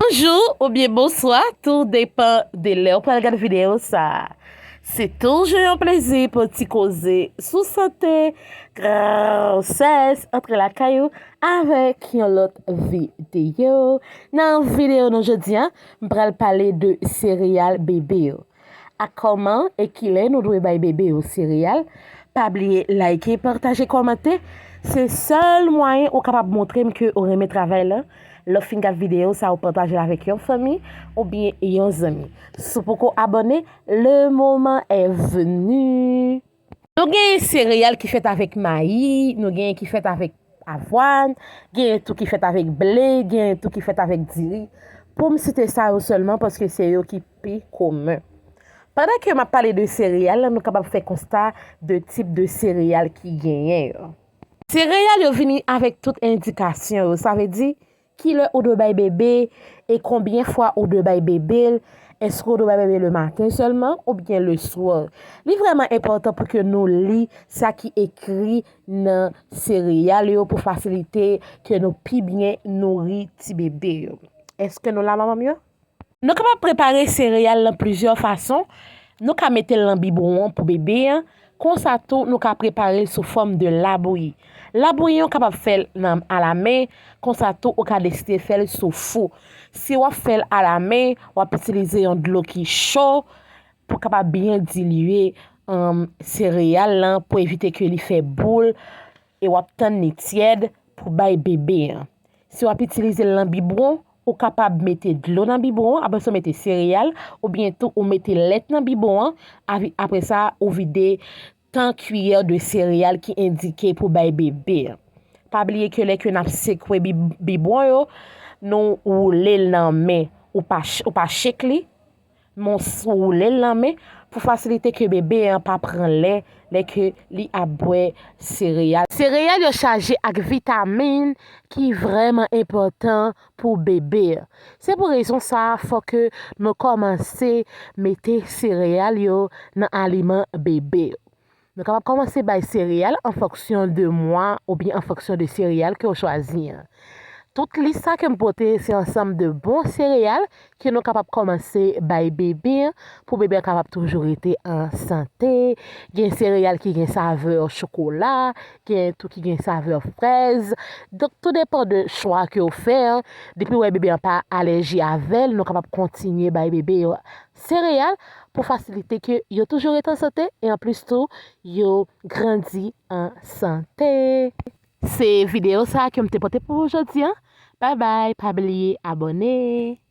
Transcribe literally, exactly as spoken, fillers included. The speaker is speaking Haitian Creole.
Bonjou oubyen bonswa, tou depan de lè w pral gad videyo sa a. Se toujou yon plezi pou ti koze sou sante, gwosès, antre lakay ou avèk yon lòt videyo. Nan videyo nou jodi a, m pral pale de sereyal bebe yo. Ak kòman e kilè nou dwe bay bebe yo sereyal. Pa bliye like, pataje, kòmante. Se sèl mwayen ou kapab montre m ke ou renmen travay la. Lè w fin gad videyo sa, ou pataje l avèk yon fanmi oubyen yon zanmi. Si w poko abòne, le moment est venu. Nou gen sereyal ki fèt avèk mayi, nou gen ki fèt avèk avwàn, gen tou ki fèt avèk ble, gen tou ki fèt avèk diri. Pou m site sa yo sèlman paske se yo ki pi komen. Pandan ke m ap pale de sereyal, nou kapab fè konsta de tip de sereyal ki genyen yo. Sereyal yo vini avèk tout endikasyon yo, sa vle di kilè ou dwe bay bebe e konbyen fwa ou dwe bay bebe l, èske ou dwe bay bebe le maten sèlman oubyen le swa. Li vrèman enpòtan pou ke nou li sa ki ekri nan sereyal yo pou fasilite ke nou pi byen nouri ti bebe yo. Èske nou la, manman m yo? Nou kapab prepare sereyal nan plizyè fason. Nou ka mete l nan bibwon pou bebe an. Konsa tou, nou ka prepare l sou fòm de labouyi. Labouyi an kapab fè l nan alamen, konsa tou ou ka deside fè l sou fou. Si w ap fè l alamen, w ap itilize yon dlo ki cho pou kapab byen dilye, um, sereyal lan pou evite ke li fè boul e w ap tann li tyèd pou bay bebe an. Si w ap itilize l nan bibwon, ou kapab mete dlo nan bibwon an, apre sa w mete sereyal, oubyen tou ou mete lèt nan bibwon an, avi-, apre sa ou vide tan kiyè de sereyal ki endike pou bay bebe an. Pa bliye ke lè ke n ap sekwe bib-, bibwon yo, nou woule l nan men, ou pa ch-, ou pa shake li, men w s-, woule l nan men pou fasilite ke bebe an pa pran lè, lè ke li ap bwè sereyal. Sereyal yo chaje ak vitamin ki vrèman enpòtan pou bebe an. Se pou rezon sa a, fò ke nou kòmanse mete sereyal yo nan aliman bebe yo. Nou kapab kòmanse bay sereyal an fonksyon de mwa oubyen an fonksyon de sereyal ke w chwazi an. Tout lis sa ke m pote, se ansanm de bon sereyal ke nou kapab kòmanse bay bebe an, pou bebe an kapab toujou rete an sante. Gen sereyal ki gen savè chokola, gen tou ki gen savè frèz. Donk, tou depan de chwa ke w fè an. Depi w wè bebe an pa alèji avè l, nou kapab kontinye bay bebe yo sereyal pou fasilite ke yo toujou rete an sante e anplis tou, yo grandi an sante. Se videyo sa a ke m te pote pou ou jodi a. Bye bye, pa bliye abòne.